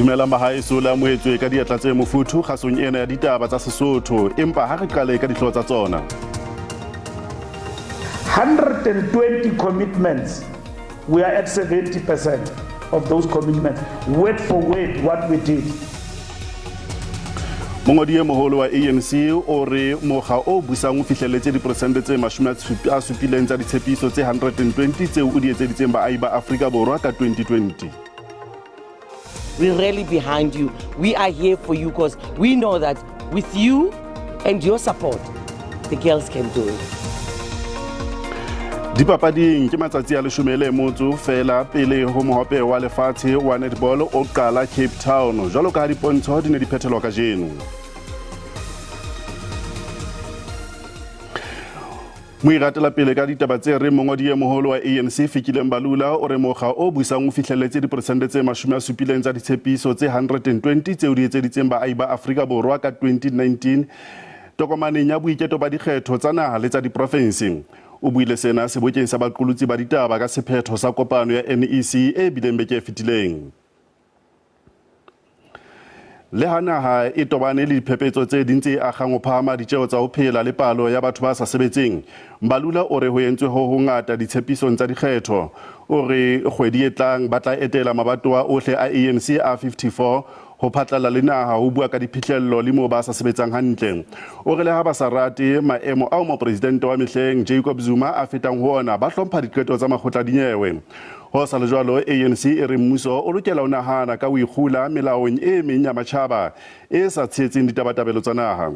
Dumelang bahaeso, le amohetswe ka diatla tse mofuthu kgasong ena ya ditaba tsa Sesotho. Empa ha re qale ka dihlooho tsa tsona. 120 commitments. We are at 70% of those commitments. Word for word, what we did. Mongodi e moholo wa ANC o re mokga o busang o fihlelletse diperesente tse 70 tsa ditshepiso tse 120 tseo o di etseditseng baahi ba Afrika Borwa ka 2020. We're really behind you. We are here for you because we know that with you and your support, the girls can do it. Dipapading ke matsatsi a leshome le motso fela pele ho mohope wa lefatshe wa netball o qala Cape Town, jwalo ka ha dipontsho di ne di phethelwa kajeno. Mo iratela pele ka ditaba tse reng mongodi e moholo wa ANC Fikile Mbalula o re mokga o busang o fihlelletse diperesente tse 70 tsa ditshepiso tse 120 tseo di etseditseng baahi ba Afrika Borwa ka 2019 tokomaneng ya boiketo ba dikgetho tsa naha le tsa diprofense. O buile sena sebokeng sa baqolotsi ba ditaba ka sephetho sa kopano ya NEC e bileng beke e fetileng. Le ha naha e tobane le diphephetso tse ding tse akgang ho phahama ditjeo tsa ho phela le palo ya batho ba sa sebetseng, Mbalula o re ho entswe ho hongata ditshepisong tsa dikgetho. O re kgwedi e tlang ba tla etela mabatowa ohle a ANC a 54 ho phatlalla le naha ho bua ka diphihlello le moo ba sa sebetsang hantle. O re le ha ba sa rate maemo ao mopresidente wa mehleng Jacob Zuma a fetang ho ona, ba hlompha diqeto tsa makgotla dinyewe. Ho sa le jwalo, ANC e re mmuso o lokela ho nahana ka ho ikgula melaong e meng ya matjhaba e sa tshehetseng ditabatabelo tsa naha.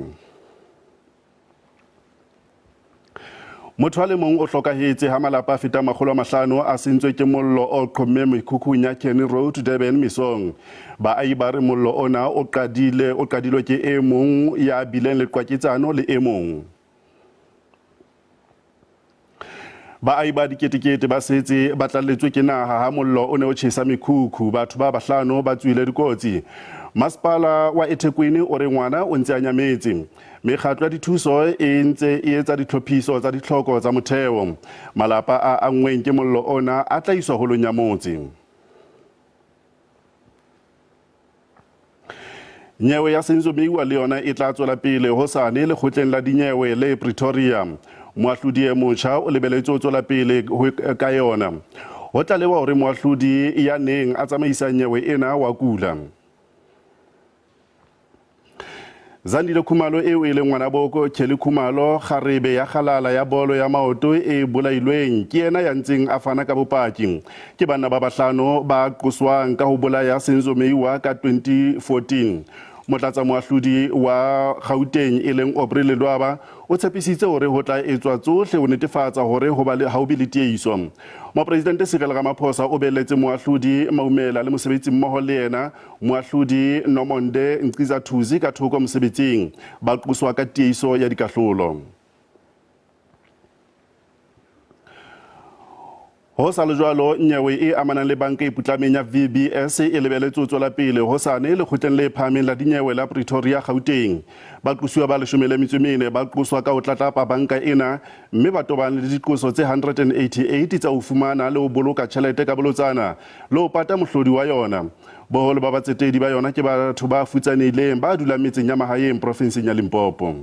Motho a le mong o hlokahetse ha malapa a fetang 500 a sentswe ke mollo o qhommeng mekhukhung ya Kenny Road, Durban mesong. Baahi ba re mollo ona o qadile o qadilwe ke e mong ya bileng le qwaketsano le e mong. Baahi ba diketekete ba setse ba tlalletswe ke naha ha mollo o ne o tjhesa mekhukhu. Batho ba bahlano ba tswile dikotsi. Masepala wa eThekwini o re ngwana o ntse a nyametse. Mekgatlo ya dithuso e ntse e etsa ditlhophiso tsa ditlhoko tsa motheo. Malapa a anngweng ke mollo ona a tla iswa holong ya motse. Nyewe ya Senzo Meyiwa le yona e tla tswela pele hosane lekgotleng la dinyewe le Pretoria. Moahlodi e motjha o lebeletswe ho tswela pele ka yona. Ho tlalewa hore moahlodi ya neng a tsamaisa nyewe ena wa kula. Zandile Khumalo eo e leng ngwanaboko Kelly Khumalo, kgarebe ya kgalala ya bolo ya maoto e bolailweng, ke yena ya ntseng a fana ka bopaki. Ke banna ba bahlano ba qoswang ka ho bolaya Senzo Meyiwa ka 2014. Motlatsa moahlodi wa Gauteng e leng Aubrey Ledwaba o tshepisitse hore ho tla etswa tsohle ho netefatsa hore ho ba le ha ho be le tieiso. Mopresidente Cyril Ramaphosa o beletse moahlodi Maumela le mosebetsi mmoho le yena Moahlodi Nomonde Nciza-Thusi ka thoko mosebetsing, ba qoswa ka tieiso ya dikahlolo. Ho sa le jwalo, nyewe e amanang le banka e putlameng ya VBS e lebeletswe ho tswela pele hosane lekgotleng le phahameng la dinyewe la Pretoria, Gauteng. Baqosuwa ba 14 ba qoswa ka ho tlatlapa banka ena mme ba tobane le diqoso tse 188 tsa ho fumana le ho boloka tjhelete ka bolotsana le ho pata mohlodi wa yona. Boholo ba batsetedi ba yona ke batho ba futsanehileng ba dulang metseng ya mahaeng profinseng ya Limpopo.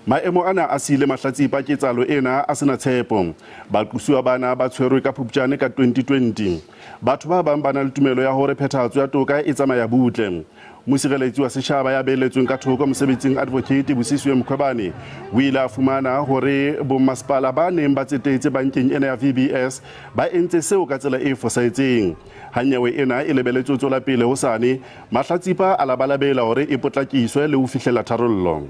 Maemo ana a siile mahlatsipa ketsahalo ena a sena tshepo. Baqosuwa bana ba tshwerwe ka Phupjane ka 2020. Batho ba bang ba na le tumelo ya hore phethahatso ya toka e tsamaya butle. Mosireletsi wa setjhaba ya beeletsweng ka thoko mosebetsing Advocate Busisiwe Mkhwebane o ile a fumana hore bommasepala ba neng ba tsetetse bankeng ena ya VBS ba entse seo ka tsela e fosahetseng. Ha nyewe ena e lebeletswe ho tswela pele hosane, mahlatsipa a labalabela hore e potlakiswe le ho fihlela tharollo.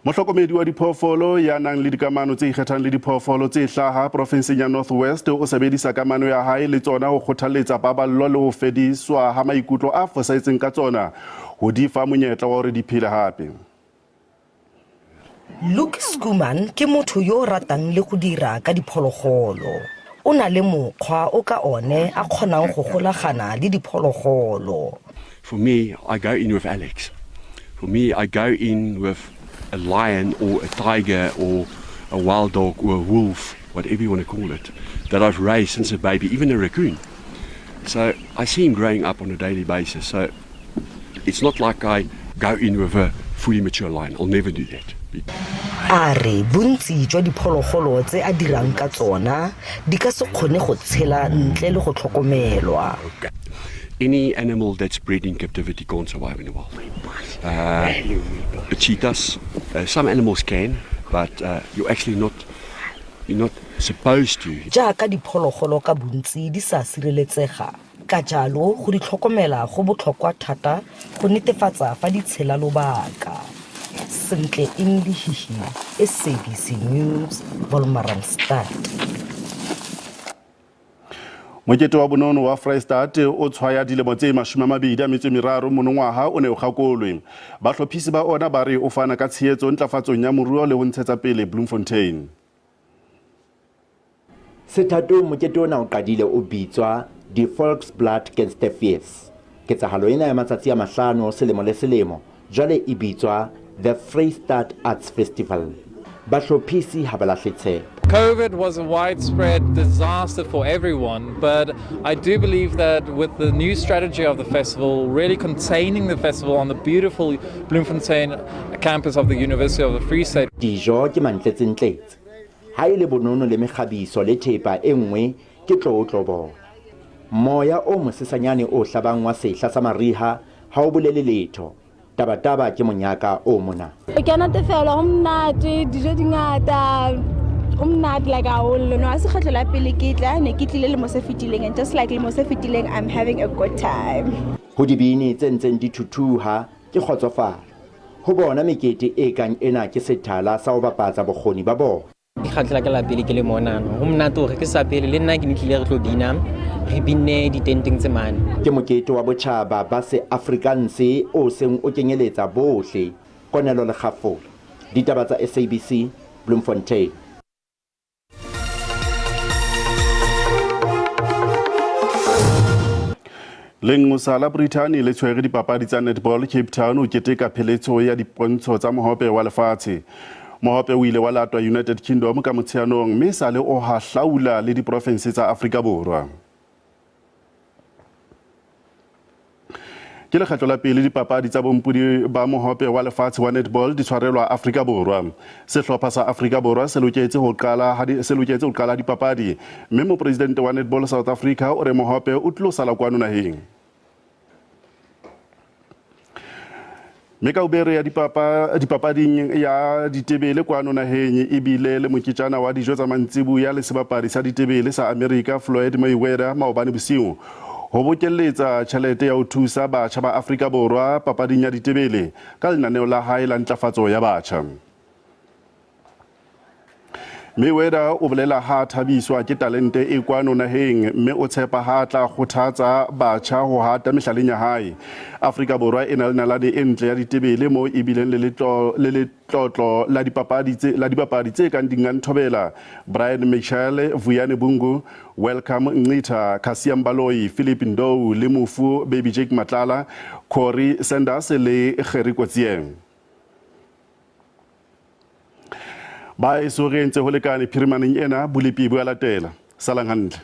Mohlokomedi wa diphoofolo ya nang le dikamano tse ikgethang le diphoofolo tse hlaha porofenseng ya North West o sebedisa kamano ya hae le tsona ho kgothalletsa paballo le ho fediswa ha maikutlo a fosahetseng ka tsona ho di fa monyetla wa hore di phele hape. Luke Schoeman ke motho yo o ratang le go dira ka diphologolo. O na le mokgwa o ka one a kgonang go golagana le diphologolo. For me, I go in with Alex. For me, I go in with a lion or a tiger or a wild dog or a wolf. whatever you want to call it, that I've raised since a baby, even a raccoon. So I see him growing up on a daily basis. So it's not like I go in with a fully mature lion. I'll never do that. A re bontsi jwa diphologolo tse a dirang ka tsona di ka se kgone go tshela ntle le go tlhokomelwa. Any animal that's bred in captivity can't survive in the wild. The cheetahs, some animals can, but you're not supposed to. Jaaka diphologolo ka bontsi di sa sireletsega, ka jalo go di tlhokomela go botlhokwa thata go netefatsa fa di tshela lobaka. Sentle Englihihi, SABC News, Wolmaransstad. Mokete wa bonono wa Vrystaat o tshwaya dilemo tse 23 monongwaha o ne o kgakolwe. Bahlophisi ba ona ba re o fana ka tshehetso ntlafatsong ya moruo le ho ntshetsa pele Bloemfontein. Sethatong mokete ona o qadile o bitswa Die Volksblad Gangsterfees. Ketsahalo ena ya matsatsi a 5 selemo le selemo jwale e bitswa The Vrystaat Arts Festival. Bahlophisi ha ba lahle tshepo. COVID was a widespread disaster for everyone, but I do believe that with the new strategy of the festival, really containing the festival on the beautiful Bloemfontein campus of the University of the Free State. Dijo ke mantletsentletse. Ha e le bonono le mekgabiso le thepa e nngwe ke tlotlo bona. Moya o mosesanyane o hlabang wa sehla sa mariha ha o bolele letho. Tabataba ke monyaka o mona. Ke a natefelwa, ho monate, dijo di ngata, ho monate like haholo. No, ha se kgetlo la pele ke tla, ne ke tlile lemo se fetileng, and just like lemo se fetileng, I'm having a good time. Ho dibini tse ntseng di thuthuha ke kgotsofalo. Ho bona mekete e kang ena ke sethala sa ho bapatsa bokgoni ba bona. Ke kgetlo la ka la pele ke le mona. Ho monate hore ke sa pele le nna ke ne tlile re tlo bina, re binne ditenteng tse mane. Ke mokete wa botjhaba ba se Afrikaanse o seng o kenyeletsa bohle. Konelo Lekgafola, ditaba tsa SABC, Bloemfontein. Lenqosa la Brithani le tshwere dipapadi tsa netball Cape Town o keteka pheletso ya dipontsho tsa mohope wa lefatshe. Mohope o ile wa latwa United Kingdom ka Motsheanong mme sale o hahlaula le diprofense tsa Afrika Borwa. Ke lekgetlo la pele dipapadi tsa bompodi ba mohope wa lefatshe wa netball di tshwarelwa Afrika Borwa. Sehlopha sa Afrika Borwa se loketse ho qala ha di, se loketse ho qala dipapadi mme mopresidente wa Netball South Africa o re mohope o tlo sala kwano naheng. Mekaubere ya dipapading ya ditebele kwano naheng ebile le moketjana wa dijo tsa mantsiboya le sebapadi sa ditebele sa Amerika Floyd Mayweather maobane bosiu ho bokelletsa tjhelete ya ho thusa batjha ba Afrika Borwa papading ya ditebele ka lenaneo la hae la ntlafatso ya batjha. Mayweather o bolela ha thabiswa ke talente e kwano naheng mme o tshepa ha tla kgothatsa batjha ho hata mehlaleng ya hae. Afrika Borwa e na le nalane e ntle ya ditebele moo e bileng le letlotlo la dipapadi tse kang Dingaan Thobela, Brian Michael, Vuyani Bungu, Welcome Ncitha, Cassium Baloyi, Philip Ndou le mofu Baby Jake Matlala, Corey Sanders le Gerrie Coetzee. Ba eso re entse ho lekane phirimaneng ena, bolepi bo a latela. Salang hantle.